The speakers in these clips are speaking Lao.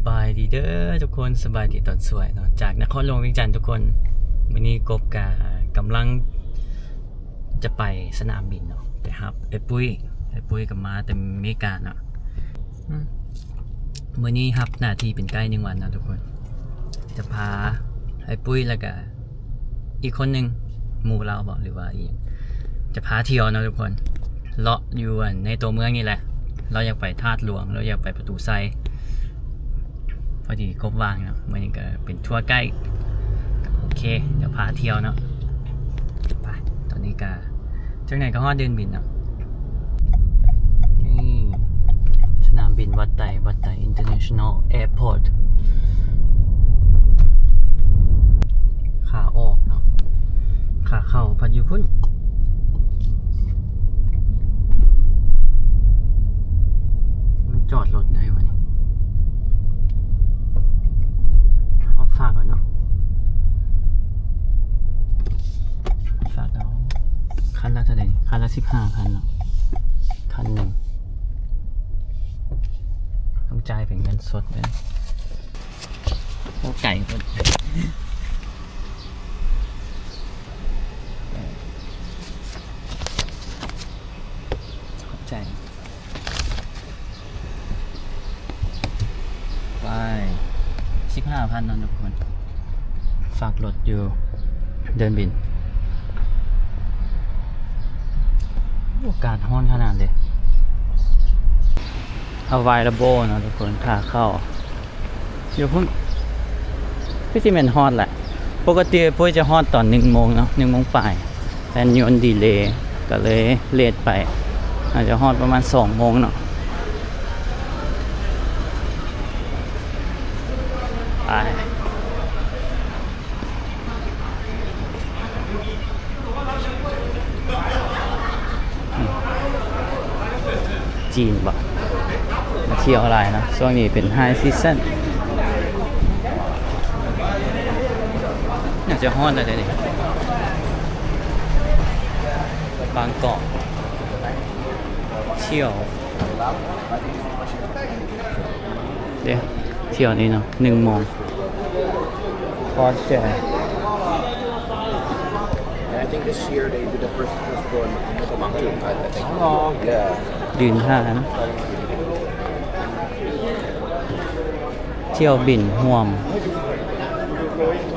ສະບາຍດີເດີທຸກຄົນ, ສະບາຍດີຕອນສວຍເນາະ ຈາກນະຄອນຫຼວງວຽງຈັນທຸກຄົນ. ມື້ນີ້ກົບກະກຳລັງຈະໄປສະໜາມບິນເນາະ ໄປຮັບອ້າຍປຸ້ຍ. ອ້າຍປຸ້ຍກໍມາແຕ່ເມກາເນາະ. ອືມ ມື້ນີ້ຮັບໜ້າທີ່ເປັນໄກດໜຶ່ງວັນເນາະທຸກຄົນ. ຈະພາອ້າຍປຸ້ຍ ແລ້ວກະອີກຄົນໜຶ່ງ ໝູ່ລາວບໍ ຫຼືວ່າອີ່ຫຍັງ ຈະພາທ່ຽວເນາະທຸກຄົນ, ເລາະຢູ່ ອັນ ໃນຕົວເມືອງນີ້ແຫຼະ. ລາວຢາກໄປທາດຫຼວງ, ລາວຢາກໄປປະຕູໄຊ. ພໍດີກົບວ່າງເນາະ, ມື້ນີ້ກໍເປັນທົວໄກ. ໂອເຄ ດຽວພາທ່ຽວເນາະ. ໄປ ຕອນນີ້ກໍ ຈັ່ງໃດກໍຮອດເດີ່ນບິນເນາະ. ນີ້ສະໜາມບິນວັດໄຕ, ວັດໄຕ International Airport. ຂາອອກເນາະ, ຂາເຂົ້າພັດຢູ່ພຸ້ນ. ມັນຈອດລົດໄດ້ວະນີ້? ເອົາຝາກເອົາເນາະ. ຝາກເອົາ. ຄັນລະເທົ່າໃດນີ້? ຄັນລະສິບຫ້າພັນເນາະ, ຄັນໜຶ່ງ. ຕ້ອງຈ່າຍເປັນເງິນສົດເດີ. ໂອ້ ໄກພຸ້ນ. ຂອບໃຈ. ໄປ ສິບຫ້າພັນເນາະທຸກຄົນ. ຝາກລົດຢູ່ເດີ່ນບິນ. ໂອ້ ອາກາດຮ້ອນຂະໜາດເດ. Available ເນາະທຸກຄົນ, ຂາເຂົ້າຢູ່ພຸ້ນ. ຄືຊິແມ່ນຮອດແຫຼະ. ປົກກະຕິປຸ້ຍຈະຮອດຕອນໜຶ່ງໂມງເນາະ, ໜຶ່ງໂມງປາຍ. ແລ່ນຍົນດີເລ ກໍເລີຍເລດໄປ, ອາດຈະຮອດປະມານສອງໂມງເນາະ. ໄປ ຈີນບໍ ມາທ່ຽວຫຼາຍເນາະ, ຊ່ວງນີ້ເປັນ High Season. ໜ້າຈະຮອດແລ້ວເດນີ້. ບາງກອກ ທ່ຽວເດ້, ທ່ຽວນີ້ເນາະ ໜຶ່ງໂມງ. Porsche. And I think this year they did the first festival in Bangkok, I think. Yeah. ຢືນທ່ານ ທ່ຽວບິນຮ່ວມ.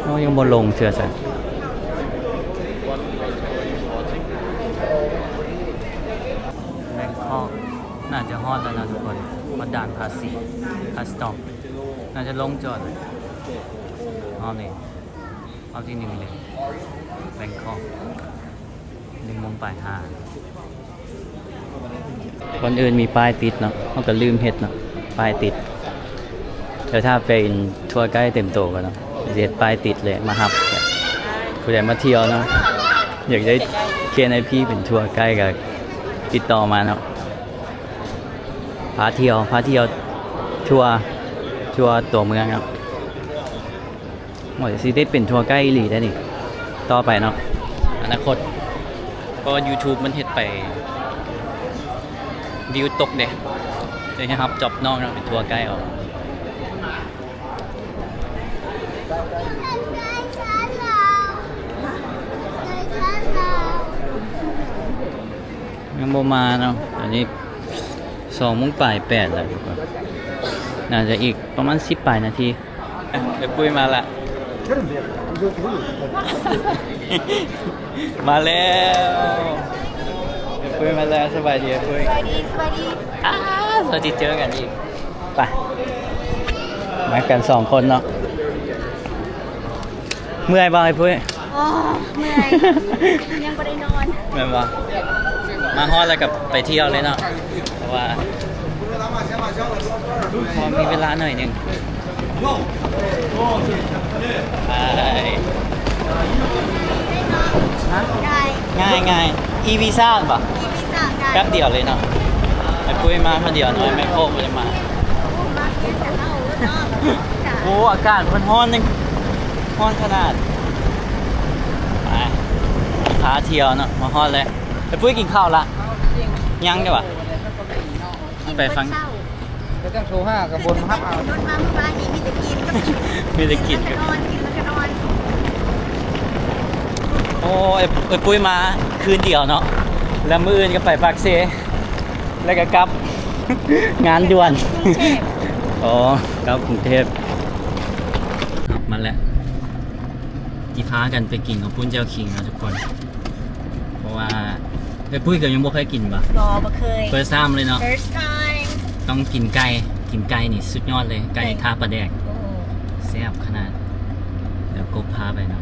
ໂອ້ ຍັງບໍ່ລົງເທື່ອຊັ້ນ. ແບງຄອກ ໜ້າຈະຮອດແລ້ວນະທຸກຄົນ, ຮອດດ່ານພາສີ Custom. ໜ້າຈະລົງຈອດແລ້ວ ຮອບນີ້, ຮອບທີໜຶ່ງເລີຍ ແບງຄອກ. ໜຶ່ງໂມງປາຍຫ້າ. ຄົນອື່ນມີປ້າຍຕິດເນາະ, ເຮົາກໍລືມເຮັດເນາະ ປ້າຍຕິດ. ແຕ່ຖ້າເປັນທົວໄກເຕັມໂຕກໍເນາະ ຊິເຮັດປ້າຍຕິດເລີຍ ມາຮັບ. ຜູ້ໃດມາທ່ຽວເນາະ ຢາກໄດ້ ເຄເອັນໄອພີ ເປັນທົວໄກກໍຕິດຕໍ່ມາເນາະ. ພາທ່ຽວ ພາທ່ຽວ ທົວ ທົວຕົວເມືອງເນາະ. ໂອ້ຍ ຊິໄດ້ເປັນທົວໄກອີ່ຫຼີໄດ໋ນີ້ ຕໍ່ໄປເນາະ ອະນາຄົດ. ເພາະວ່າ YouTube ມັນເຮັດໄປ ວິວຕົກເດ້, ຈະໃຫ້ຮັບຈັອບນອກເນາະ ເປັນທົວໄກອອກ. ຍັງບໍ່ມາເນາະ, ຕອນນີ້ສອງໂມງປາຍແປດແລ້ວທຸກຄົນ. ໜ້າຈະອີກປະມານສິບປາຍນາທີ. ເອີ ປຸ້ຍມາລະ ມາແລ້ວ. ເອີ ປຸ້ຍມາແລ້ວ. ສະບາຍດີເອີ ປຸ້ຍ. ສະບາຍດີ ສະບາຍດີ. ອ້າ ເຮົາຊິເຈີກັນອີກ. ໄປ ມາກັນສອງຄົນເນາະ. ເມື່ອຍບໍ່ອ້າຍປຸ້ຍ? ອໍ ເມື່ອຍ ຍັງບໍ່ໄດ້ນອນ. ແມ່ນບໍ່? ມາຮອດແລ້ວກໍໄປທ່ຽວເລີຍເນາະ ເພາະວ່າພໍມີເວລາໜ້ອຍໜຶ່ງ. ໄປ ຮະ? ງ່າຍ ງ່າຍ ອີວີຊາບໍ? ອີວີຊາ ງ່າຍ ແປັບດຽວເລີຍເນາະ. ໄອ້ປຸ້ຍມາຄົນດຽວເນາະ, ແມ່ໂຄບໍ່ໄດ້ມາ. ໂອ້ ອາກາດເພິ່ນຮ້ອນ ຮ້ອນຂະໜາດ. ໄປ ພາທ່ຽວເນາະ, ມາຮອດແລ້ວ. ໄອ້ປຸ້ຍກິນເຂົ້າລະ? ຍັງເດ້ຫວາ? ໄປຟັງ ກິນຕອນເຊົ້າ. ເຈົ້າໂທຫາກັບບົນຮັບເອົາ ລົດມາມື້ວານນີ້ມີແຕ່ກິນກັບກິນ ມີແຕ່ກິນ ກິນແລ້ວກໍນອນ ກິນແລ້ວກໍນອນ. ໂອ້ ເອີ ເອີ ປຸ້ຍມາຄືນດຽວເນາະ ແລ້ວມື້ອື່ນກໍໄປປາກເຊ ແລ້ວກໍກັບ ງານດ່ວນ. ອໍ ກັບກຸງເທບ ມາແລ້ວ ຊິພາກັນໄປກິນເຂົ້າປຸ້ນແຈ່ວຂິງເນາະທຸກຄົນ ເພາະວ່າ ເອີຍ ປຸ້ຍກໍຍັງບໍ່ເຄີຍກິນບໍ່? ບໍ່ ບໍ່ເຄີຍ First time ເລີຍເນາະ First time. ຕ້ອງກິນໄກ່ ກິນໄກ່ນີ້ສຸດຍອດເລີຍ ໄກ່ ໄກ່ ທ່າປາແດກ ໂອ້ ແຊບຂະໜາດ. ດຽວກົບພາໄປເນາະ.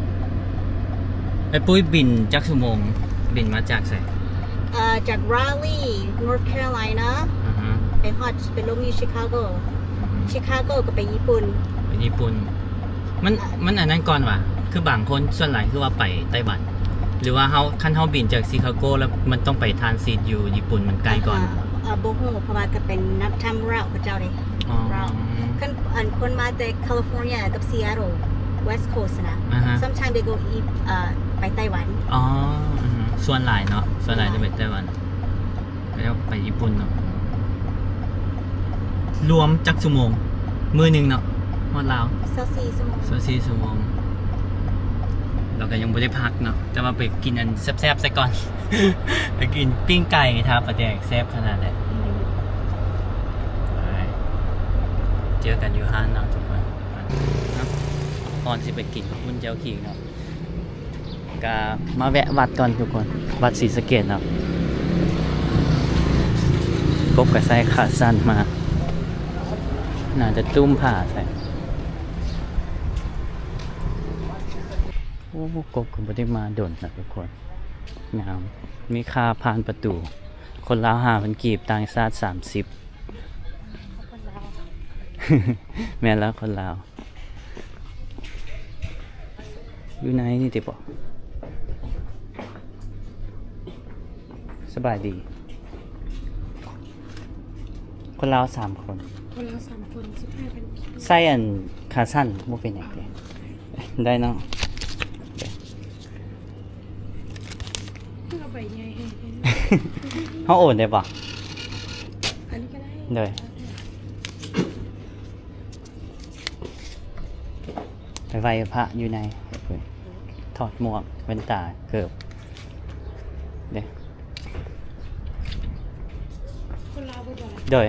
ເອີຍ ປຸ້ຍບິນຈັກຊົ່ວໂມງ? ບິນມາຈາກໃສ? ເອີ ຈາກ Raleigh North Carolina ອືຮຶ ໄປຮອດ ໄປລົງຢູ່ Chicago ອືຮຶ Chicago ກໍໄປຍີ່ປຸ່ນ ໄປຍີ່ປຸ່ນ. ມັນ ອ່າ ມັນອັນນັ້ນກ່ອນຫວາ? ຄືບາງຄົນສ່ວນຫຼາຍຄືວ່າໄປໄຕ້ຫວັນ ຫຼືວ່າເຮົາ ຄັນເຮົາບິນຈາກຊິຄາໂກແລ້ວມັນຕ້ອງໄປທຣານຊິດຢູ່ຍີ່ປຸ່ນ ມັນໃກ້ກ່ອນ. ອ່າ ອ່າ ບໍ່ຮູ້ ເພາະວ່າກໍເປັນນຳທາມຣາວຂອງເຈົ້າເດ້. ອໍ ຣາວ ຄັນອັນຄົນມາແຕ່ California ກັບ Seattle West Coast ນະ ອ່າຮະ sometimes they go eat ເອີ ໄປໄຕ້ຫວັນ. ອໍ ອືຮຶ ສ່ວນຫຼາຍເນາະ ສ່ວນຫຼາຍຈະໄປໄຕ້ຫວັນ. ແລ້ວໄປຍີ່ປຸ່ນເນາະ. ລວມຈັກຊົ່ວໂມງ? ມື້ໜຶ່ງເນາະ ຮອດລາວ ຊາວສີ່ຊົ່ວໂມງ ຊາວສີ່ຊົ່ວໂມງ. ເຮົາກໍຍັງບໍ່ໄດ້ພັກເນາະ ແຕ່ວ່າໄປກິນອັນແຊບໆໃສ່ກ່ອນ ໄປກິນປີ້ງໄກ່ທ່າປາແດກ ແຊບຂະໜາດໃດ. ອືມ ໄປ ເຈີກັນຢູ່ຮ້ານເນາະທຸກຄົນ. ກ່ອນຊິໄປກິນເຂົ້າປຸ້ນແຈ່ວຂິງເນາະ ກະມາແວະວັດກ່ອນທຸກຄົນ ວັດສີສະເກດເນາະ. ກົບກະໃສ່ຂາສັ້ນມາ ໜ້າຈະຕຸ້ມຜ້າໃສ່. ໂອ້ ກົບກໍບໍ່ໄດ້ມາດົນລະທຸກຄົນ. ງາມ ມີຄ່າຜ່ານປະຕູ ຄົນລາວຫ້າພັນກີບ ຕ່າງຊາດສາມສິບ. ແມ່ນແລ້ວ ຄົນລາວ. ຢູ່ໃນນີ້ຕິບໍ? ສະບາຍດີ. ຄົນລາວສາມຄົນ ຄົນລາວສາມຄົນ ສິບຫ້າພັນກີບ. ໃສ່ອັນຂາສັ້ນບໍ່ເປັນຫຍັງຕິ? ໄດ້ເນາະ. ຄືເອົາໃບໃຫຍ່ແຮງ. ເຮົາໂອນໄດ້ບໍ່? ອັນນີ້ກໍໄດ້. ໂດຍ. ໄປໄຫວ້ພະຢູ່ໃນ ຖອດໝວກ ແວ່ນຕາ ເກີບເດ້. ຄົນລາວບໍ່? ໂດຍ.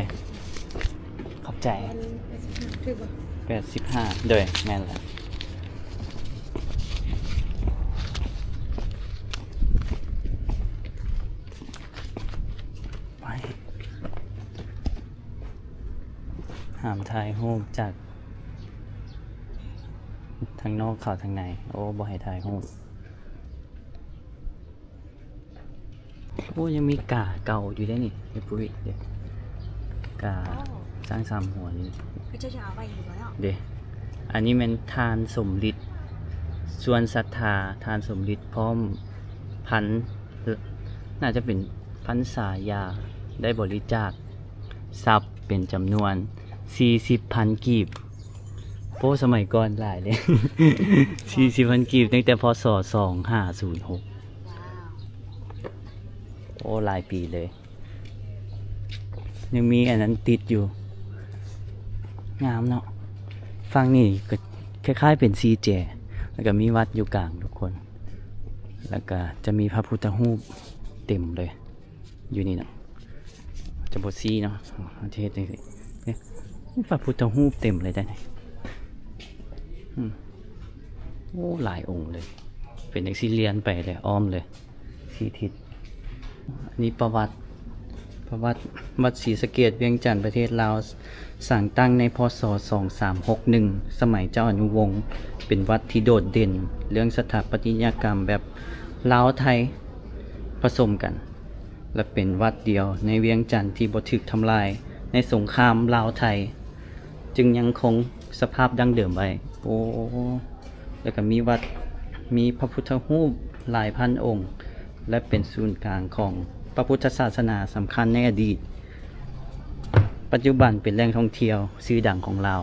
ຂອບໃຈ. ອັນແປດສິບຫ້າ ຖືກບໍ່? ແປດສິບຫ້າ ໂດຍ ແມ່ນແລ້ວ. ໄປ ຫ້າມຖ່າຍຮູບຈາກທາງນອກເຂົ້າທາງໃນ. ໂອ້ ບໍ່ໃຫ້ຖ່າຍຮູບ. ໂອ້ ຍັງມີກາເກົ່າຢູ່ເດ້ນີ້ ເຮັດປຸ້ຍເດ້ ກາ ໂອ້ ຊ້າງສາມຫົວຢູ່ ເຂົາເຈົ້າຈະເອົາໄວ້ຢູ່ບໍ່ເນາະ ເດ້. ອັນນີ້ແມ່ນທ່ານສົມລິດ ຊວນສັດທາ ທ່ານສົມລິດ ພ້ອມພັນ ໜ້າຈະເປັນພັນສາຢາ ໄດ້ບໍລິຈາກຊັບເປັນຈຳນວນສີ່ສິບພັນກີບ. ໂອ້ ສະໄໝກ່ອນຫຼາຍເດ້ ສີ່ສິບພັນກີບ ຕັ້ງແຕ່ ພ.ສ. ສອງຫ້າສູນຫົກ. ວ້າວ ໂອ້ ຫຼາຍປີເລີຍ. ຍັງມີອັນນັ້ນຕິດຢູ່ ງາມເນາະ. ຝັ່ງນີ້ກໍຄ້າຍໆເປັນສີ່ແຈ ແລ້ວກໍມີວັດຢູ່ກາງທຸກຄົນ ແລ້ວກໍຈະມີພະພຸດທະຮູບເຕັມເລີຍຢູ່ນີ້ເນາະ. ຈະບໍ່ຊີ້ເນາະ ເຮົາຈະເຮັດຈັ່ງຊີ້ ນີ້ ພະພຸດທະຮູບເຕັມເລີຍໄດ໋ນີ້. ອືມ ໂອ້ ຫຼາຍອົງເລີຍ ເປັນຈັ່ງຊີ້ລຽນໄປເລີຍ ອ້ອມເລີຍ ສີ່ທິດ. ອັນນີ້ປະຫວັດ ປະຫວັດ ວັດສີສະເກດ ວຽງຈັນ ປະເທດລາວ ສ້າງຕັ້ງໃນ ພ.ສ. ສອງສາມຫົກໜຶ່ງ ສະໄໝເຈົ້າອະນຸວົງ ເປັນວັດທີ່ໂດດເດັ່ນເລື່ອງສະຖາປັດຕະຍະກຳແບບລາວໄທ ປະສົມກັນ ແລະ ເປັນວັດດຽວໃນວຽງຈັນທີ່ບໍ່ຖືກທຳລາຍໃນສົງຄາມລາວໄທ ຈຶ່ງຍັງຄົງສະພາບດັ້ງເດີມໄວ້. ໂອ້ ແລ້ວກໍມີວັດ ມີພະພຸດທະຮູບຫຼາຍພັນອົງ ແລະ ເປັນສູນກາງຂອງພະພຸດທະສາສະໜາສຳຄັນໃນອະດີດ, ປັດຈຸບັນເປັນແຫຼ່ງທ່ອງທ່ຽວຊື່ດັງຂອງລາວ.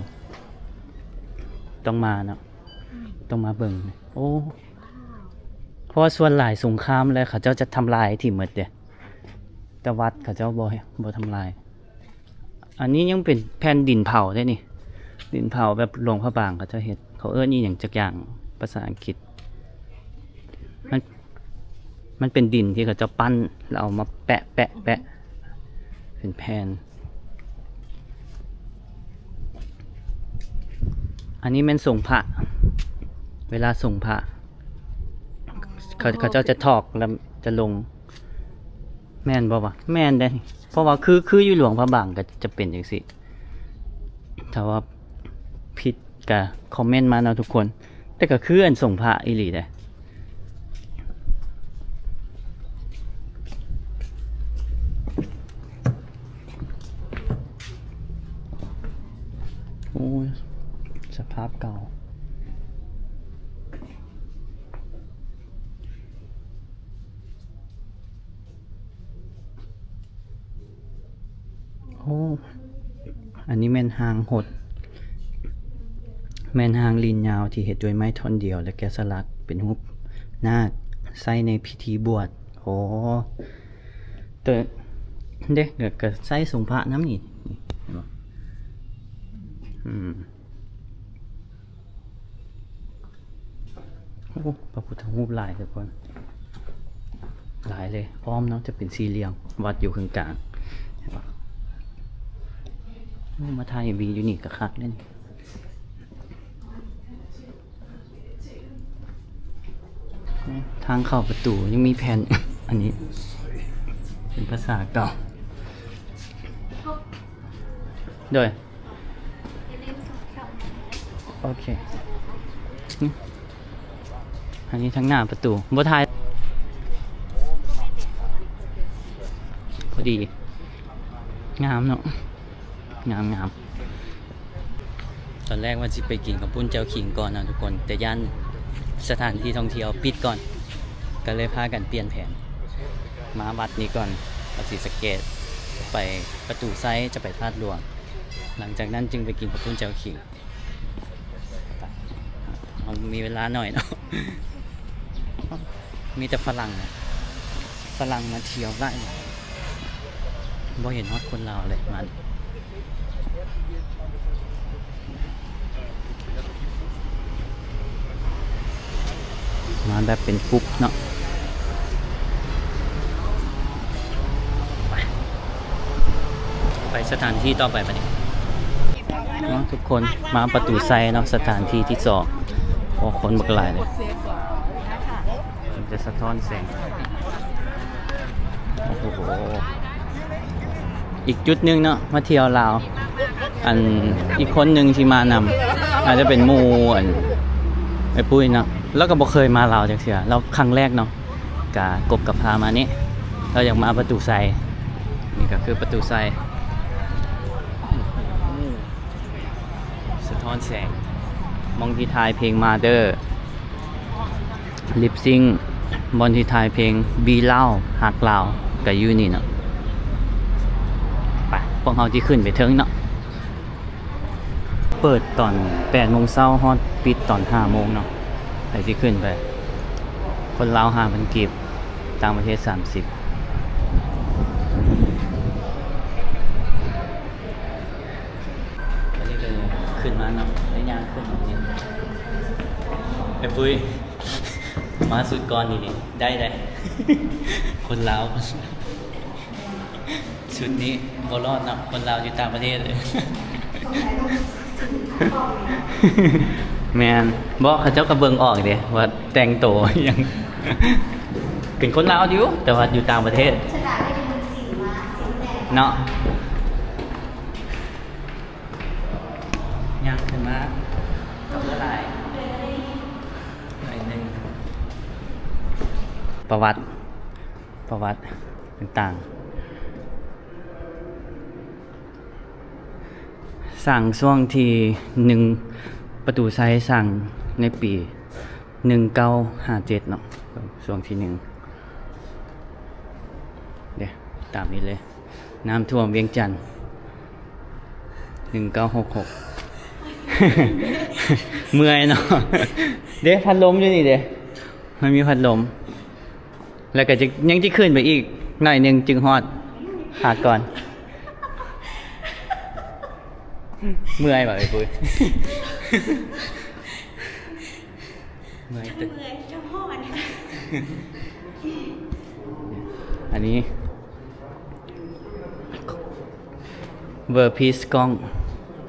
ຕ້ອງມາເນາະ, ຕ້ອງມາເບິ່ງ. ໂອ້ ເພາະວ່າສ່ວນຫຼາຍສົງຄາມແລ້ວ ເຂົາເຈົ້າຈະທຳລາຍຖິ້ມໝົດເດ້, ແຕ່ວັດເຂົາເຈົ້າບໍ່ ບໍ່ທຳລາຍ. ອັນນີ້ຍັງເປັນແຜ່ນດິນເຜົາເດ້ນີ້ ດິນເຜົາແບບຫຼວງພະບາງເຂົາເຈົ້າເຮັດ ເຂົາເອີ້ນອີ່ຫຍັງຈັກຢ່າງພາສາອັງກິດ ມັນ ມັນເປັນດິນທີ່ເຂົາເຈົ້າປັ້ນ ແລ້ວເອົາມາແປະ ແປະ ແປະ ເປັນແຜ່ນ. ອັນນີ້ແມ່ນສົງພະ ເວລາສົງພະ ເຂົາ ເຂົາເຈົ້າຈະຖອກແລ້ວຈະລົງ ແມ່ນບໍ່ວະ? ແມ່ນເດ້ ເພາະວ່າຄື ຄືຢູ່ຫຼວງພະບາງກໍຈະເປັນຈັ່ງຊີ້ ຖ້າວ່າຜິດກໍຄອມເມັນມາເນາະທຸກຄົນ ແຕ່ກໍຄືອັນສົງພະອີ່ຫຼີເດ້. ໂອ້ຍ ສະພາບເກົ່າ. ໂອ້ ອັນນີ້ແມ່ນຮ່າງຫົດ ແມ່ນຮ່າງລີ້ນຍາວທີ່ເຮັດດ້ວຍໄມ້ທ່ອນດຽວ ແລະ ແກະສະຫຼັກເປັນຮູບນາກ ໃຊ້ໃນພິທີບວດ. ໂອ້ ໂຕເດ້ ກໍ ກໍໃຊ້ສົງພະນຳນີ້ ນີ້ ເຫັນບໍ່? ອືມ. ໂອ້ ພະພຸດທະຮູບຫຼາຍທຸກຄົນ ຫຼາຍເລີຍ ອ້ອມເນາະ ຈະເປັນສີ່ຫຼ່ຽມ ວັດຢູ່ເຄິ່ງກາງ ເຫັນບໍ່? ໂອ້ ມາຖ່າຍເອັມວີຢູ່ນີ້ກໍຄັກເດ້ນີ້. ທາງເຂົ້າປະຕູຍັງມີແຜ່ນ ອັນນີ້ເປັນພາສາເກົ່າ ໂດຍ ໂອເຄ ອັນນີ້ທາງໜ້າປະຕູ ບໍ່ຖ່າຍ ພໍດີ ງາມເນາະ ງາມໆ. ຕອນແລກວ່າຊິໄປກິນເຂົ້າປຸ້ນແຈ່ວຂິງກ່ອນນະທຸກຄົນ ແຕ່ຢ້ານສະຖານທີ່ທ່ອງທ່ຽວປິດກ່ອນ ກໍເລີຍພາກັນປ່ຽນແຜນ ມາວັດນີ້ກ່ອນ ວັດສີສະເກດ ຈະໄປປະຕູໄຊ ຈະໄປທາດຫຼວງ ຫຼັງຈາກນັ້ນຈຶ່ງໄປກິນເຂົ້າປຸ້ນແຈ່ວຂິງ. ເຮົາມີເວລາໜ້ອຍເນາະ ມີແຕ່ຝຣັ່ງ ຝຣັ່ງມາທ່ຽວຫຼາຍ ບໍ່ເຫັນຮອດຄົນລາວເລີຍ ມາ ມາແບບເປັນກຸ່ມເນາະ. ໄປ ໄປສະຖານທີ່ຕໍ່ໄປບາດນີ້ເນາະ ທຸກຄົນ ມາປະຕູໄຊເນາະ ສະຖານທີ່ທີສອງ. ໂອ້ ຄົນບັກຫຼາຍເລີຍ ມັນຈະສະທ້ອນແສງ. ໂອ້ໂຫ ອີກຈຸດໜຶ່ງເນາະ ມາທ່ຽວລາວ ອັນ ອີກຄົນໜຶ່ງທີ່ມານຳ ອາດຈະເປັນໝູ່ ອັນ ໄອ້ປຸ້ຍເນາະ ລາວກໍບໍ່ເຄີຍມາລາວຈັກເທື່ອ ລາວຄັ້ງແລກເນາະ ກະກົບກະພາມານີ້ ລາວຢາກມາປະຕູໄຊ ນີ້ກໍຄືປະຕູໄຊ ສະທ້ອນແສງ ໝ່ອງທີ່ຖ່າຍເພງ Mother Lip Sync ບ່ອນທີ່ຖ່າຍເພງ Be Loud ຮັກລາວ ກໍຢູ່ນີ້ເນາະ. ໄປ ພວກເຮົາຊິຂຶ້ນໄປເທິງເນາະ. ເປີດຕອນແປດໂມງເຊົ້າ ຮອດປິດຕອນຫ້າໂມງເນາະ. ໃຜຊິຂຶ້ນໄປ? ຄົນລາວຫ້າພັນກີບ, ຕ່າງປະເທດສາມສິບ. ອັນນີ້ກໍຂຶ້ນມາເນາະ, ໄດ້ຍ່າງຂຶ້ນມານີ້. ໄອ້ປຸ້ຍ ມາຊຸດກ່ອນນີ້ ໄດ້ເດ້ ຄົນລາວ. ຊຸດນີ້ບໍ່ລອດເນາະ, ຄົນລາວຢູ່ຕ່າງປະເທດ. ແມ່ນ. ບໍ່, ເຂົາເຈົ້າກໍເບິ່ງອອກເດ້ວ່າແຕ່ງໂຕຫຍັງ. ເປັນຄົນລາວຢູ່, ແຕ່ວ່າຢູ່ຕ່າງປະເທດເນາະ. ຍ່າງຂຶ້ນມາ ກໍບໍ່ຫຼາຍ ໜ້ອຍໜຶ່ງ. ປະຫວັດ ປະຫວັດຕ່າງໆ ສ້າງຊ່ວງທີໜຶ່ງ, ປະຕູໄຊສ້າງໃນປີໜຶ່ງເກົ້າຫ້າເຈັດເນາະ, ຊ່ວງທີໜຶ່ງ. ເດ້ ຕາມນີ້ເລີຍ. ນ້ຳຖ້ວມວຽງຈັນ ໜຶ່ງເກົ້າຫົກຫົກ. ເມື່ອຍເນາະ. ເດ້ ພັດລົມຢູ່ນີ້ເດ້, ມັນມີພັດລົມ. ແລ້ວກໍຈະ ຍັງຈະຂຶ້ນໄປອີກໜ້ອຍໜຶ່ງຈຶ່ງຮອດ. ພາກກ່ອນ. ເມື່ອຍບໍ່ເອີຍປຸ້ຍ? ເມື່ອຍ ທັງເມື່ອຍທັງຮ້ອນ. ອັນນີ້ World Peace ກ້ອງ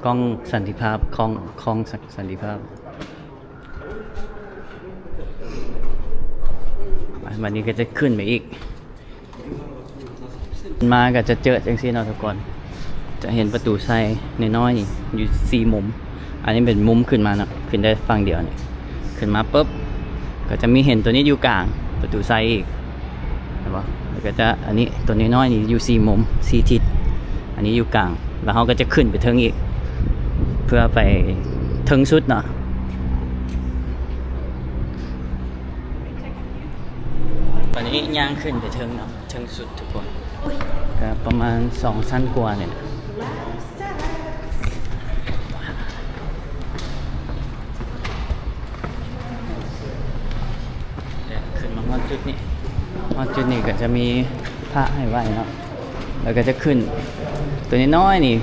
ກ້ອງສັນຕິພາບ ກ້ອງ ກ້ອງສັນຕິພາບ. ບັດນີ້ກໍຈະຂຶ້ນໄປອີກ ມາກໍຈະເຈີຈັ່ງຊີ້ເນາະທຸກຄົນ ຈະເຫັນປະຕູໄຊນ້ອຍໆນີ້ຢູ່ສີ່ມຸມ. ອັນນີ້ເປັນມຸມຂຶ້ນມາເນາະ ຂຶ້ນໄດ້ຝັ່ງດຽວນີ້ ຂຶ້ນມາປຶບ ກໍຈະມີເຫັນຕົວນີ້ຢູ່ກາງ ປະຕູໄຊອີກ ເຫັນບໍ່? ແລ້ວກໍຈະ ອັນນີ້ຕົວນ້ອຍໆນີ້ຢູ່ສີ່ມຸມ ສີ່ທິດ ອັນນີ້ຢູ່ກາງ ແລ້ວເຮົາກໍຈະຂຶ້ນໄປເທິງອີກ ເພື່ອໄປເທິງສຸດເນາະ. ຕອນນີ້ຍ່າງຂຶ້ນໄປເທິງເນາະ ເທິງສຸດທຸກຄົນ ກໍປະມານສອງຊັ້ນກວ່ານີ້ແຫຼະ. ແລະ ຂຶ້ນມາຮອດຈຸດນີ້ ຮອດຈຸດນີ້ກໍຈະມີພະໃຫ້ໄຫວ້ເນາະ ແລ້ວກໍຈະຂຶ້ນ ຕົວນ້ອຍໆນີ້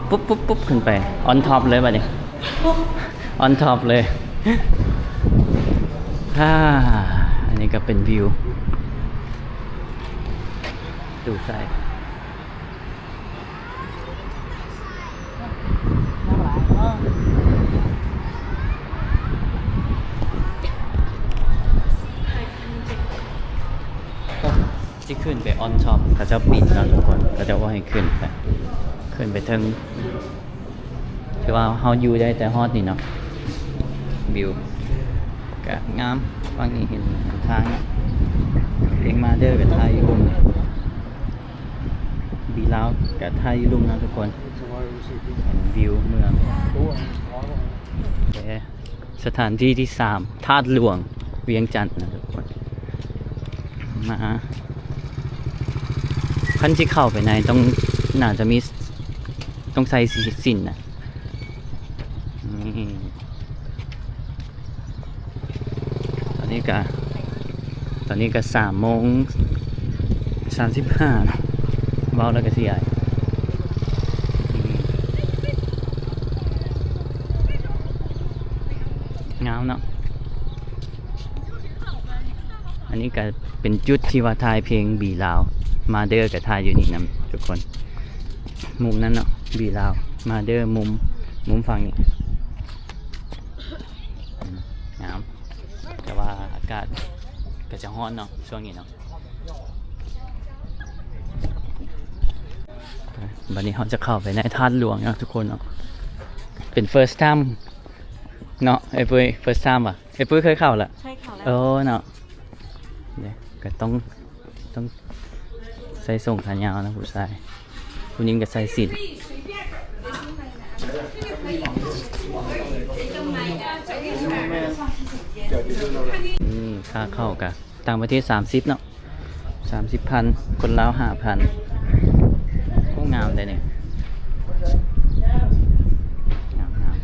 ປຸບໆໆ ຂຶ້ນໄປ on top ເລີຍບັດນີ້ on top ເລີຍ. ອາ ອັນນີ້ກໍເປັນວິວ ປະຕູໄຊ ຊິຂຶ້ນໄປ on top ເຂົາເຈົ້າປິດເນາະທຸກຄົນ ເຂົາເຈົ້າບໍ່ໃຫ້ຂຶ້ນໄປ ຂຶ້ນໄປເທິງ ຖືວ່າເຮົາຢູ່ໄດ້ແຕ່ຮອດນີ້ເນາະ. ວິວກະງາມ ຝັ່ງນີ້ເຫັນທາງເນາະ ເອງມາເດີກະຖ່າຍຢູ່ລຸ່ມນີ້ ບີລາວກະຖ່າຍຢູ່ລຸ່ມເນາະທຸກຄົນ ເຫັນວິວເມືອງ ແລະ ສະຖານທີ່ທີສາມ ທາດຫຼວງວຽງຈັນນະທຸກຄົນ ມາ ຄັນຊິເຂົ້າໄປໃນຕ້ອງ ໜ້າຈະມີ ຕ້ອງໃສ່ສີ ສິ້ນນະ ນີ້ ຕອນນີ້ກະ ຕອນນີ້ກະສາມໂມງສາມສິບຫ້າ ເວົ້າແລ້ວກະຊິອາຍ ງາມເນາະ. ອັນນີ້ກະເປັນຈຸດທີ່ວ່າຖ່າຍເພງບີລາວ ມາເດີກະຖ່າຍຢູ່ນີ້ນຳທຸກຄົນ ມຸມນັ້ນເນາະ ບີລາວ ມາເດີ ມຸມ ມຸມຝັ່ງນີ້ ອືມ ງາມ ແຕ່ວ່າອາກາດກະຈະຮ້ອນເນາະ ຊ່ວງນີ້ເນາະ. ບັດນີ້ເຮົາຈະເຂົ້າໄປໃນທາດຫຼວງເນາະທຸກຄົນເນາະ ເປັນ first time ເນາະ ເອີຍປຸ້ຍ first time ຫວາ? ເອີຍປຸ້ຍເຄີຍເຂົ້າລະ? ເຄີຍເຂົ້າແລ້ວ ເອີເນາະ ເດ້ ກໍຕ້ອງ ຕ້ອງໃສ່ສົ້ງຂາຍາວນະ ຜູ້ຊາຍ ຜູ້ຍິງກໍໃສ່ສິ້ນ ນີ້ ຄ່າເຂົ້າກະ ຕ່າງປະເທດສາມສິບເນາະ ສາມສິບພັນ ຄົນລາວຫ້າພັນ. ໂອ້ ງາມເດ້ນີ້ ງາມ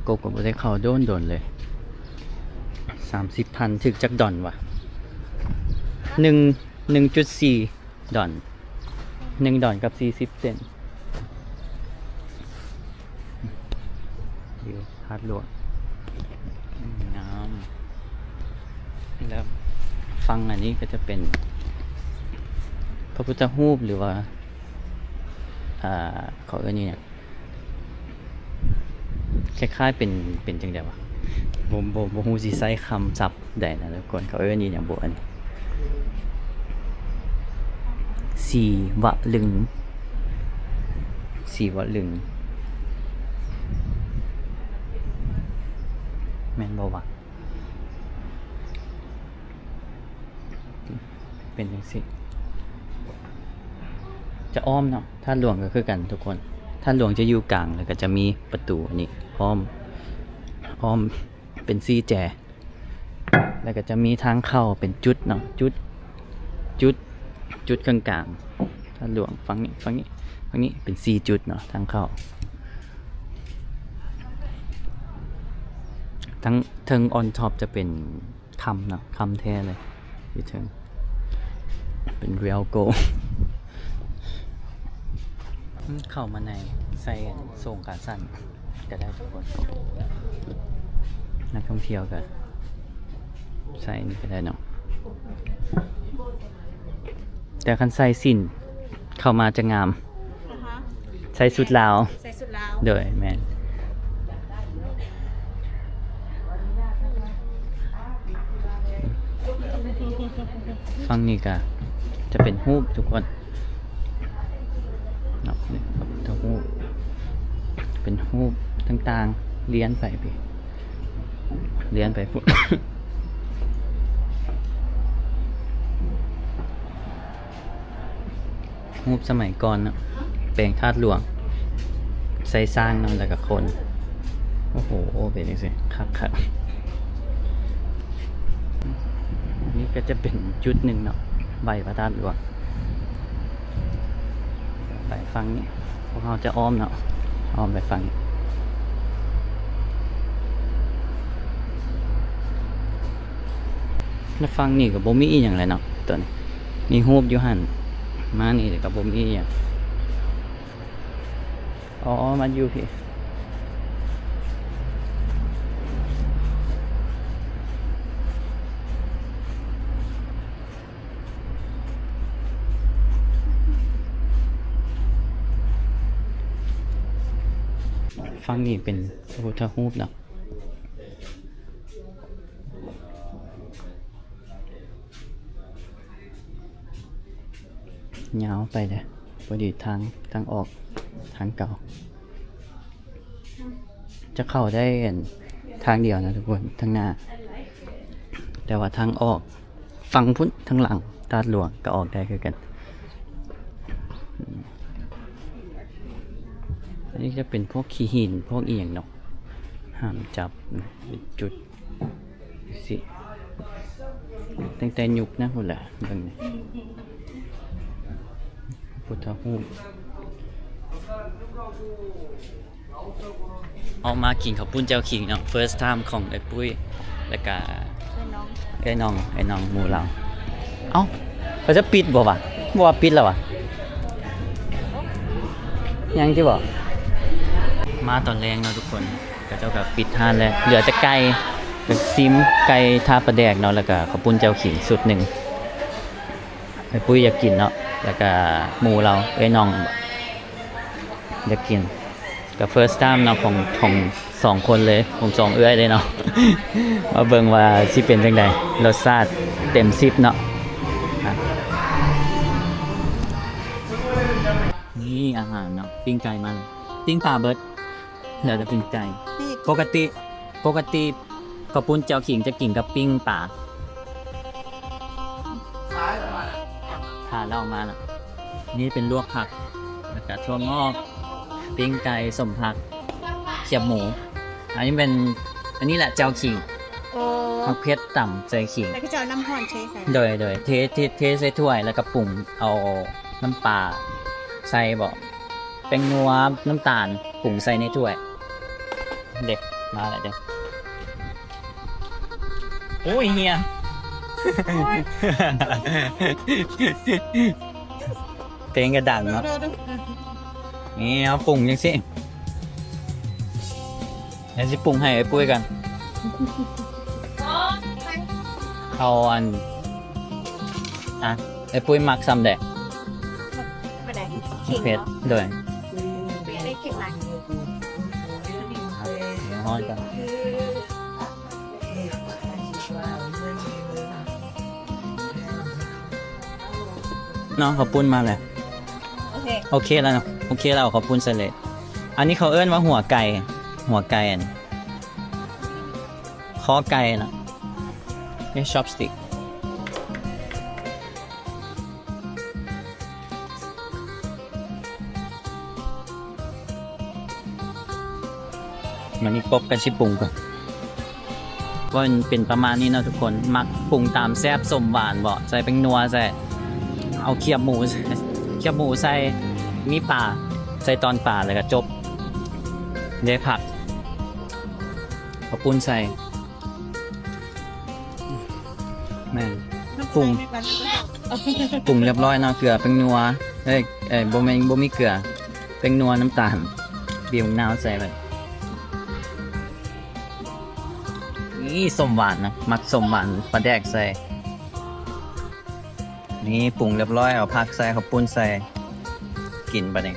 ໆ. ກົບກໍບໍ່ໄດ້ເຂົ້າໂດນໆເລີຍ ສາມສິບພັນ ຖືກຈັກດອນຫວາ? ໜຶ່ງ ໜຶ່ງຈຸດສີ່ ດອນ ໜຶ່ງດອນກັບສີ່ສິບເຊັນ. ວິວທາດຫຼວງ ອືມ ງາມ. ແລ້ວຝັ່ງອັນນີ້ກໍຈະເປັນພະພຸດທະຮູບ ຫຼືວ່າ ອ່າ ເຂົາເອີ້ນອີ່ຫຍັງ ຄ້າຍໆເປັນ ເປັນຈັ່ງໃດຫວາ? ບໍ່ ບໍ່ ບໍ່ຮູ້ຊິໃຊ້ຄຳສັບໃດນະທຸກຄົນ ເຂົາເອີ້ນອີ່ຫຍັງບຸອັນນີ້? ສີວະລຶງ ສີວະລຶງ ແມ່ນບໍ່ຫວາ? ເປັນຈັ່ງຊີ້ ຈະອ້ອມເນາະ ທາດຫຼວງກໍຄືກັນທຸກຄົນ ທາດຫຼວງຈະຢູ່ກາງ ແລ້ວກໍຈະມີປະຕູອັນນີ້ອ້ອມ ອ້ອມເປັນສີ່ແຈ ແລ້ວກໍຈະມີທາງເຂົ້າເປັນຈຸດເນາະ ຈຸດ ຈຸດ ຈຸດເຄິ່ງກາງ ທາດຫຼວງ ຝັ່ງນີ້ ຝັ່ງນີ້ ຝັ່ງນີ້ເປັນສີ່ຈຸດເນາະ ທາງເຂົ້າ ທັງເທິງ on top ຈະເປັນ ຄຳເນາະ ຄຳແທ້ເລີຍ ຢູ່ເທິງ ເປັນ real gold. ເຂົ້າມາໃນ ໃສ່ອັນໂສ້ງຂາສັ້ນກໍໄດ້ທຸກຄົນ ນັກທ່ອງທ່ຽວກໍໃສ່ນີ້ກໍໄດ້ເນາະ ແຕ່ຄັນໃສ່ສິ້ນເຂົ້າມາຈະງາມ ອາຮະ ໃສ່ຊຸດລາວ ໃສ່ຊຸດລາວ ໂດຍ ແມ່ນ ຝັ່ງນີ້ກະຈະເປັນຮູບທຸກຄົນເນາະ ນີ້ ພະພຸດທະຮູບ ເປັນຮູບຕ່າງໆ ລຽນໄປພີ້ ລຽນໄປພຸ້ນ ຮູບສະໄໝກ່ອນເນາະ ແປງທາດຫຼວງ ໃສ່ຊ້າງນຳ ແລ້ວກະຄົນ ໂອ້ໂຫ ເປັນຈັ່ງຊີ້ ຄັກໆ ນີ້ກໍຈະເປັນຈຸດໜຶ່ງເນາະ ໄຫວ້ພະທາດຫຼວງ ໄປຝັ່ງນີ້ ພວກເຮົາຈະອ້ອມເນາະ ອ້ອມໄປຝັ່ງນີ້ ແລະຝັ່ງນີ້ກໍບໍ່ມີອີ່ຫຍັງແຫຼະເນາະ ຕົວນີ້ ມີຮູບຢູ່ຫັ້ນ ມານີ້ກໍບໍ່ມີອີ່ຫຍັງ ອໍ ມັນຢູ່ພີ້ ຝັ່ງນີ້ເປັນພະພຸດທະຮູບເນາະ. ຍາວໄປເດ້ ພໍດີທາງ ທາງອອກ ທາງເກົ່າ ຈະເຂົ້າໄດ້ອັນທາງດຽວນະທຸກຄົນ ທາງໜ້າ ແຕ່ວ່າທາງອອກຝັ່ງພຸ້ນ ທາງຫຼັງທາດຫຼວງກໍອອກໄດ້ຄືກັນ. ອັນນີ້ຈະເປັນພວກຂີ້ຫີນ ພວກອີ່ຫຍັງເນາະ ຫ້າມຈັບນະ ເປັນຈຸດ ຊິ ຕັ້ງແຕ່ຍຸກນັ້ນພຸ້ນແຫຼະ ເບິ່ງນີ້ ພຸດທະຮູບ. ອອກມາກິນເຂົ້າປຸ້ນແຈ່ວຂິງເນາະ ເຟີສທາມຂອງເອື້ອຍປຸ້ຍ ແລ້ວກະເອື້ອຍນ້ອງ ເອື້ອຍນ້ອງ ເອື້ອຍນ້ອງໝູ່ລາວ. ເອົ້າ ເຂົາຈະປິດບໍ່ວະ? ບໍ່ວ່າປິດແລ້ວວະ? ຍັງຕິບໍ? ມາຕອນແລງເນາະທຸກຄົນ ເຂົາເຈົ້າກໍປິດຮ້ານແລ້ວ ເຫຼືອແຕ່ໄກ່ ກໍຊິມໄກ່ທາປາແດກເນາະ ແລ້ວກໍເຂົ້າປຸ້ນແຈ່ວຂິງຊຸດໜຶ່ງ ເອື້ອຍປຸ້ຍຢາກກິນເນາະ ແລ້ວກະໝູ່ລາວ ເອື້ອຍນ້ອງຢາກກິນ ກະເຟີສທາມເນາະ ຂອງ ຂອງສອງຄົນເລີຍ ຂອງສອງເອື້ອຍເລີຍເນາະ ມາເບິ່ງວ່າຊິເປັນຈັ່ງໃດ ລົດຊາດເຕັມສິບເນາະ. ນີ້ອາຫານເນາະ ປີ້ງໄກ່ມາ ປີ້ງປາເບິດ ເຫຼືອແຕ່ປີ້ງໄກ່. ປົກກະຕິ ປົກກະຕິເຂົ້າປຸ້ນແຈ່ວຂິງຈະກິນກັບປີ້ງປາ. ຖ້າເລົ່າມາລະ ນີ້ເປັນລວກຜັກ ແລ້ວກະຖົ່ວງອກ ປີ້ງໄກ່ ສົ້ມຜັກ ຄຽບໝູ. ອັນນີ້ເປັນ ອັນນີ້ແຫຼະແຈ່ວຂິງ. ໂອ້ ໝາກເຜັດຕຳໃສ່ຂິງ ແລ້ວກໍຈະເອົານ້ຳຮ້ອນເທໃສ່. ໂດຍ ໂດຍ ເທ ເທ ເທໃສ່ຖ້ວຍ ແລ້ວກໍປຸງເອົານ້ຳປາໃສ່ບໍ ແປ້ງນົວ ນ້ຳຕານ ປຸງໃສ່ໃນຖ້ວຍ. ເດ້ ມາແລ້ວເດ້. ໂອ້ຍ ເຮຍ ເພງກໍດັງເນາະ. ນີ້ເຮົາປຸງຈັ່ງຊີ້ ດຽວຊິປຸງໃຫ້ອ້າຍປຸ້ຍກ່ອນ. ເອົາອັນ ອ່ະ ອ້າຍປຸ້ຍມັກຊ່ຳໃດ? ເຜັດ ໂດຍ ອືມ ເຜັດ ໄດ້ເຜັດຫຼາຍ ດຽວຮ້ອນກ່ອນ. ເນາະ ເຂົ້າປຸ້ນມາແລ້ວ. ໂອເຄ ໂອເຄແລ້ວເນາະ ໂອເຄແລ້ວ ເອົາເຂົ້າປຸ້ນໃສ່ເລີຍ. ອັນນີ້ເຂົາເອີ້ນວ່າຫົວໄກ່ ຫົວໄກ່ ອັນ ຄໍໄກ່ນະ ເອີ ຊອບສຕິກ. ມານີ້ປົບກັນຊິປຸງກ່ອນ ກໍເປັນປະມານນີ້ເນາະທຸກຄົນ. ມັກປຸງຕາມແຊບສົ້ມຫວານເບາະ ໃສ່ແປ້ງນົວໃສ່ ເອົາຄຽບໝູ ຄຽບໝູໃສ່ ມີປາ ໃສ່ຕອນປາ ແລ້ວກໍຈົບ ໄດ້ຜັກ ເຂົ້າປຸ້ນໃສ່. ແມ່ນ ປຸງ ປຸງລຽບຮ້ອຍເນາະ ເກືອ ແປ້ງນົວ ເອີຍ ເອີຍ ບໍ່ແມ່ນ ບໍ່ມີເກືອ ແປ້ງນົວ ນ້ຳຕານ ບີບມະນາວໃສ່ໄປ. ນີ້ສົ້ມຫວານນະ ມັກສົ້ມຫວານ ປາແດກໃສ່. ນີ້ປຸງຮຽບຮ້ອຍ ເອົາຜັກໃສ່ ເຂົ້າປຸ້ນໃສ່ ກິນບາດນີ້.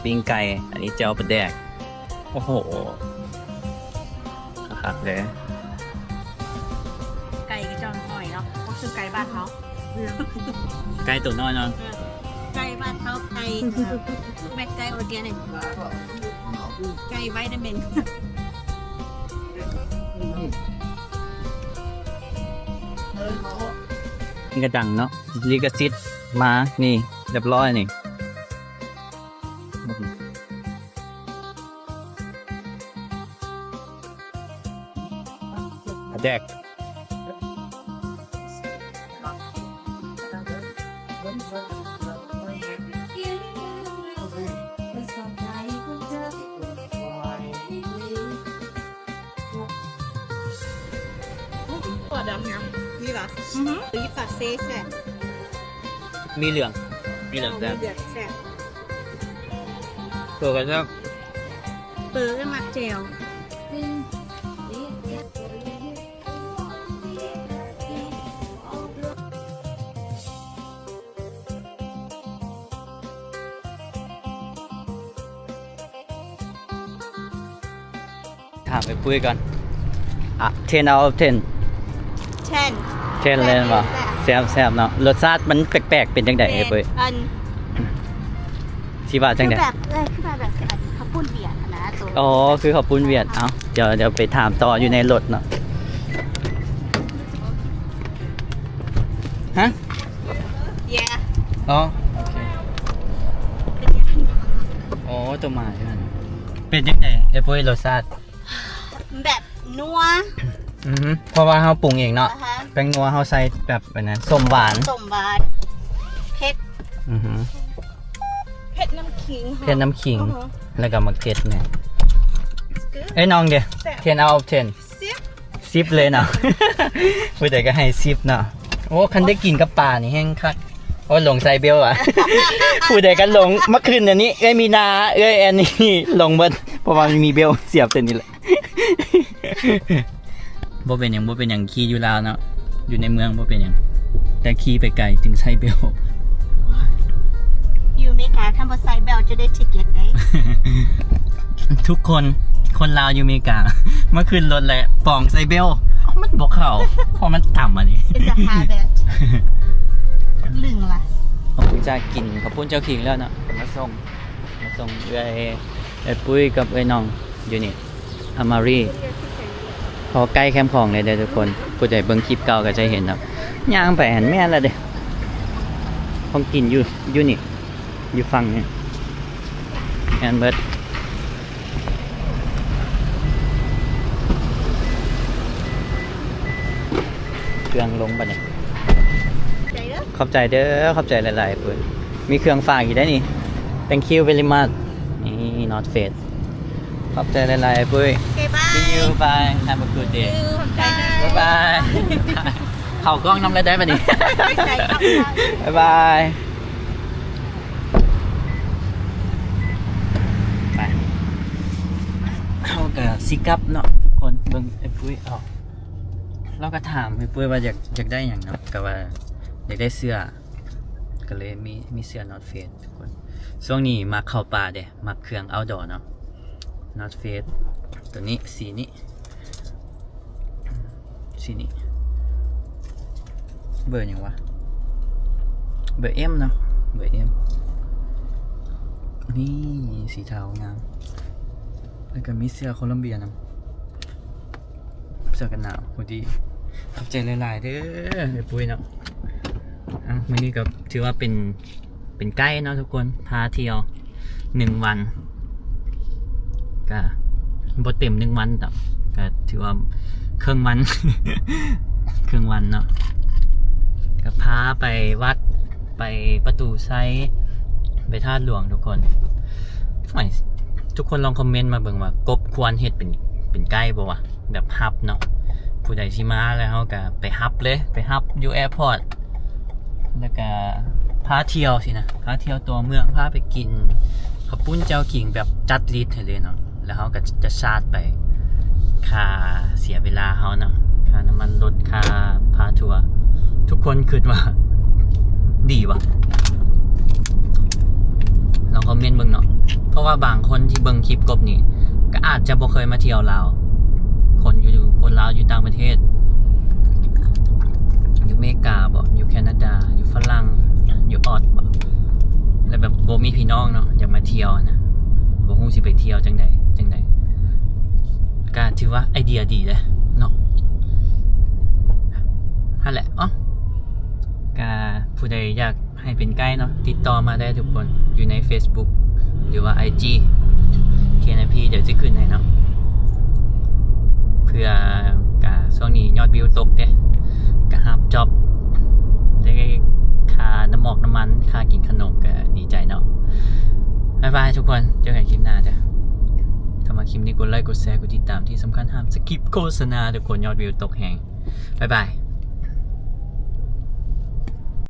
ປີ້ງໄກ່ ອັນນີ້ແຈ່ວປາແດກ. ໂອ້ໂຫ ຄັກເດ້. ໄກ່ກະຈອມຫອຍເນາະ ບໍ່ຄືໄກ່ບ້ານເຮົາ. ໄກ່ໂຕນ້ອຍເນາະ. ເອີ ໄກ່ບ້ານເຮົາ ໄກ່ ແມ່ນໄກ່ໂອເດຍນີ້ ໄກ່ໄວຕາມິນ. ນີ້ກະດັງເນາະ ລິຂະສິດມາ ນີ້ ຮຽບຮ້ອຍນີ້. ປາແດກ. ຖົ່ວດຳນະ ມີຫວາ? ອືຮຶ ອີປາເຊແຊບ. ມີເຫຼືອງ ມີເຫຼືອງແຊບ ມີເຫຼືອງແຊບ. ເປີກະແຊບ ເປີກະມັກແຈ່ວ. ຖາມໄອ້ປຸ້ຍກ່ອນ ອ່ະ ເທັນ ເອົາເທັນ. ເທັນ ເທັນເລີຍແມ່ນບໍ່? ແຊບ ແຊບໆເນາະ. ລົດຊາດມັນແປກໆ ເປັນຈັ່ງໃດ ເປັນ ອ້າຍປຸ້ຍ? ອັນ ຊິວ່າຈັ່ງໃດ? ຄືແບບ ເອີ ຄືວ່າແບບ ອັນ ເຂົ້າປຸ້ນຫວຽດຫັ້ນນະ. ອໍ ຄືເຂົ້າປຸ້ນຫວຽດ. ເອົ້າ ດຽວ ດຽວໄປຖາມຕໍ່ຢູ່ໃນລົດເນາະ. ຮະ? ເຢ ອໍ ໂອເຄ. ໂອ້ ໂຕໝາຢູ່ຫັ້ນ. ເປັນຈັ່ງໃດ ອ້າຍປຸ້ຍ ລົດຊາດ? ແບບນົວ. ອືຮຶ ເພາະວ່າເຮົາປຸງເອງເນາະ. ອາຮະ ແປ້ງນົວເຮົາໃສ່ແບບອັນນັ້ນ ສົ້ມຫວານ ສົ້ມຫວານ ເຜັດ. ອືຮຶ ເຜັດນ້ຳຂິງ ເຜັດນ້ຳຂິງ. ອືຮຶ ແລ້ວກະໝາກເຜັດແນ່. ເອີຍ ນ້ອງເດ? ເທັນ ເອົາເທັນ. ສິບ ສິບເລີຍເນາະ. ຜູ້ໃດກະໃຫ້ສິບເນາະ. ໂອ້ ຄັນໄດ້ກິນກັບປານີ້ແຮງຄັກ. ໂອ້ ຫຼົງໃສ່ເບວຫວາ? ຜູ້ໃດກະຫຼົງ ມາຂຶ້ນອັນນີ້ ເອື້ອຍມີນາ ເອື້ອຍແອນນີ້ ຫຼົງເບິດ ເພາະວ່າມັນມີເບວສຽບໃສ່ນີ້ແຫຼະ. ບໍ່ເປັນຫຍັງ ບໍ່ເປັນຫຍັງ ຂີ່ຢູ່ລາວເນາະ ຢູ່ໃນເມືອງບໍ່ເປັນຫຍັງ ແຕ່ຂີ່ໄປໄກຈຶ່ງໃສ່ເບວ. ຢູ່ເມກາ ຄັນບໍ່ໃສ່ເບວຈະໄດ້ທິກເກັດເດ້. ທຸກຄົນ ຄົນລາວຢູ່ເມກາ ມາຂຶ້ນລົດແລ້ວປອງໃສ່ເບວ ເອົ້າ ມັນບໍ່ເຂົ້າ ເພາະມັນຕ່ຳອັນນີ້. It's a habit. ລຶ້ງລະ. ຫຼັງຈາກກິນເຂົ້າປຸ້ນເຈົ້າຂິງແລ້ວເນາະ ກະມາສົ່ງ ມາສົ່ງເອື້ອຍ ເອື້ອຍປຸ້ຍກັບເອື້ອຍນ້ອງຢູ່ນີ້ ອາມາຣີ ເພາະໃກ້ແຄມຂອງເລີຍເດີທຸກຄົນ. ຜູ້ໃດເບິ່ງຄລິບເກົ່າກະຈະເຫັນເນາະ ຍ່າງໄປຫັ້ນແມ່ນລະເດ້. ຂອງກິນຢູ່ ຢູ່ນີ້ ຢູ່ຝັ່ງນີ້ ແມ່ນເບິດ. ເຄື່ອງລົງບາດນີ້. ຂອບໃຈເດີ ຂອບໃຈຫຼາຍໆ ປຸ້ຍ. ມີເຄື່ອງຝາກອີກໄດ໋ນີ້. Thank you very much. ນີ້ North Face. ຂອບໃຈຫຼາຍໆ ປຸ້ຍ. ໂອເຄ ບາຍ. See you. Bye. Have a good day. ຂອບໃຈເດີ. ບາຍບາຍ. ເຂົ້າກ້ອງນຳແລ້ວໄດ໋ບາດນີ້. ໄປໃສ ບາຍບາຍ. ໄປ ເຮົາກະຊິກັບເນາະທຸກຄົນ. ເບິ່ງອ້າຍປຸ້ຍເອົາ ລາວກະຖາມອ້າຍປຸ້ຍວ່າຢາກ ຢາກໄດ້ຫຍັງເນາະ ກະວ່າຢາກໄດ້ເສື້ອ ກະເລີຍມີ ມີເສື້ອ North Face ທຸກຄົນ. ຊ່ວງນີ້ມັກເຂົ້າປ່າເດ້ ມັກເຄື່ອງ outdoor ເນາະ. North Face ໂຕນີ້ ສີນີ້ ສີນີ້ ເບີຫຍັງຫວາ? ເບີ M ເນາະ ເບີ M. ນີ້ ສີເທົາງາມ ແລ້ວກະມີເສື້ອໂຄລັມເບຍນຳ ເສື້ອກັນໜາວ hoodie. ຂອບໃຈຫຼາຍໆ ເດີ ອ້າຍປຸ້ຍເນາະ. ອ່ະ ມື້ນີ້ກະຖືວ່າເປັນ ເປັນໄກເນາະທຸກຄົນ ພາທ່ຽວໜຶ່ງວັນ ກະບໍ່ເຕັມໜຶ່ງວັນດອກ ກະຖືວ່າເຄິ່ງວັນ ເຄິ່ງວັນເນາະ. ກະພາໄປວັດ ໄປປະຕູໄຊ ໄປທາດຫຼວງທຸກຄົນ. ໂອ້ຍ ທຸກຄົນລອງຄອມເມັນມາເບິ່ງວ່າ ກົບຄວນເຮັດເປັນ ເປັນໄກບໍ່ວະ? ແບບຮັບເນາະ ຜູ້ໃດຊິມາແລ້ວເຮົາກະໄປຮັບເລີຍ ໄປຮັບຢູ່ແອພອດ ແລ້ວກະພາທ່ຽວຊີ້ນະ ພາທ່ຽວຕົວເມືອງ ພາໄປກິນ ເຂົ້າປຸ້ນເຈົ້າກິງແບບຈັດລິດໃຫ້ເລີຍເນາະ ແລ້ວເຮົາກໍຈະຊາດໄປ ຄ່າເສຍເວລາເຮົາເນາະ ຄ່ານ້ຳມັນລົດ ຄ່າພາທົວ ທຸກຄົນຄິດວ່າດີບໍ່? ລອງຄອມເມັນເບິ່ງເນາະ ເພາະວ່າບາງຄົນທີ່ເບິ່ງຄລິບກົບນີ້ ກໍອາດຈະບໍ່ເຄີຍມາທ່ຽວລາວ ຄົນຢູ່ ຄົນລາວຢູ່ຕ່າງປະເທດ ຢູ່ເມກາບໍ ຢູ່ແຄນາດາ ຢູ່ຝຣັ່ງ ຢູ່ອອດບໍ ແລ້ວແບບບໍ່ມີພີ່ນ້ອງເນາະ ຢາກມາທ່ຽວຫັ້ນນະ ບໍ່ຮູ້ຊິໄປທ່ຽວຈັ່ງໃດ ຈັ່ງໃດ ກໍຖືວ່າໄອເດຍດີເດ້ເນາະ ຫັ້ນແຫຼະ ເອົ້າ ກໍຜູ້ໃດຢາກ ໃຫ້ເປັນໄກເນາະ ຕິດຕໍ່ມາໄດ້ທຸກຄົນ ຢູ່ໃນເຟສບຸກ ຫຼືວ່າໄອຈີ ເຄນໄອພີ ດຽວຈະຂຶ້ນໃຫ້ເນາະ ເພື່ອກະຊ່ວງນີ້ຍອດວິວຕົກເດ້ ກະຮັບຈັອບ ໄດ້ຄ່ານ້ຳໝອກນ້ຳມັນ ຄ່າກິນຂະໜົມ ກະດີໃຈເນາະ ບາຍບາຍທຸກຄົນ ເຈີກັນຄລິບໜ້າເດີ້ ຖ້າມັກຄລິບນີ້ກົດໄລ ກົດແຊ ກົດຕິດຕາມ ທີ່ສຳຄັນຫ້າມສະກິບໂຄສະນາ ທຸກຄົນ ຍອດວິວຕົກແຮງ ບາຍບາຍ.